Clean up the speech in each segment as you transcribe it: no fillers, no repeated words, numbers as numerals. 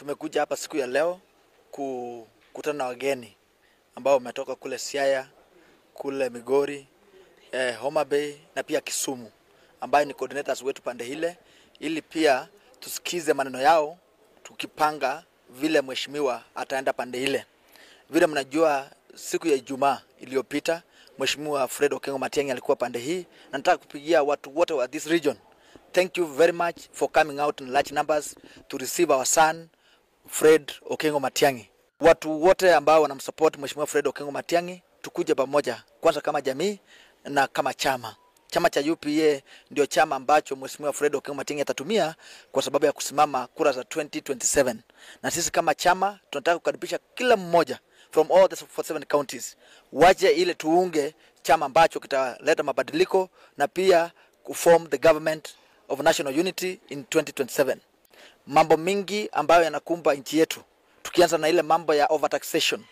Tumekuja hapa siku ya leo kukutana na wageni ambao wametoka kule Siaya, kule Migori, Homa Bay na pia Kisumu, ambayo ni coordinators wetu pande ile, ili pia tusikize maneno yao tukipanga vile mheshimiwa ataenda pande ile. Vile mnajua siku ya Ijumaa iliyopita Mheshimiwa Fred Okengo Matiang'i alikuwa pande hii, na nataka kupigia watu wote wa this region, thank you very much for coming out in large numbers to receive our son Fred Okengo Matiang'i. Watu wote ambao wanamsupport Mheshimiwa Fred Okengo Matiang'i, tukuje pamoja kwanza kama jamii na kama chama. Chama cha UPA ndio chama ambacho Mheshimiwa Fred Okengo Matiang'i atatumia kwa sababu ya kusimama kura za 2027. Na sisi kama chama tunataka kukaribisha kila mmoja from all the 47 counties waje ile tuunge chama ambacho kitaleta mabadiliko na pia kuform the government of national unity in 2027. Mambo mingi ambayo yanakumba nchi yetu, tukianza na ile mambo ya overtaxation,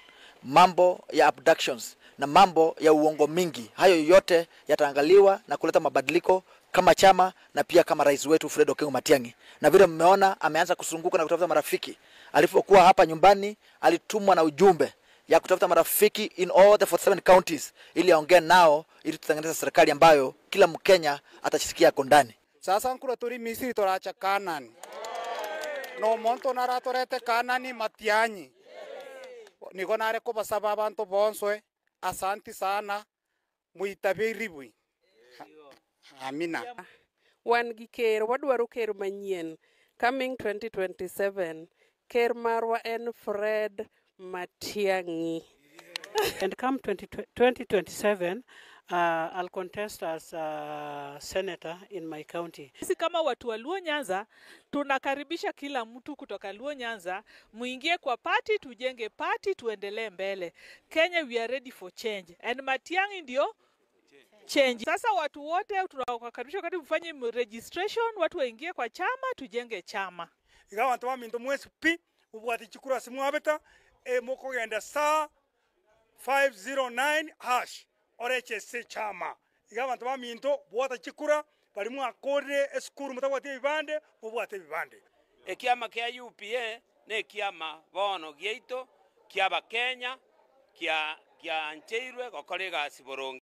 mambo ya abductions na mambo ya uongo mingi, hayo yote yataangaliwa na kuleta mabadiliko kama chama na pia kama rais wetu Fred Okengo Matiang'i. Na vile mmeona ameanza kuzunguka na kutafuta marafiki. Alipokuwa hapa nyumbani alitumwa na ujumbe ya kutafuta marafiki in all the 47 counties ili aongee nao ili tutengeneze serikali ambayo kila Mkenya atasikia ako ndani. Sasa nkura turi Misri toracha Kanani. No monto naratorete Kanani Matiang'i. Niko nare kobasaba abantu bonswe. Asanti sana muitabiribwi. Amina. Wan gi ker, wadwaro ker manyien coming 2027. Ker marwa en Fred Matiang'i. And come 2027, I'll contest as a senator in my county. Sisi kama watu wa Luo Nyanza tunakaribisha kila mtu kutoka Luo Nyanza, muingie kwa party, tujenge party, tuendelee mbele. Kenya, we are ready for change and Matiang'i ndio change. Sasa watu wote tunawakaribisha wakati mfanye registration, watu waingie kwa chama, tujenge chama. Igawa bantu baminto mwesi pi ubwati chikura simwabeta mukogenda saa 509 hash oreche se chama. Igawa bantu baminto bwata chikura bali mwakore esukuru mutabwate bibande mubwate bibande. Ekiama kia UPA ne kiama bono gieito kia Bakenya kia kia ancheirwe gokora egasi boronge.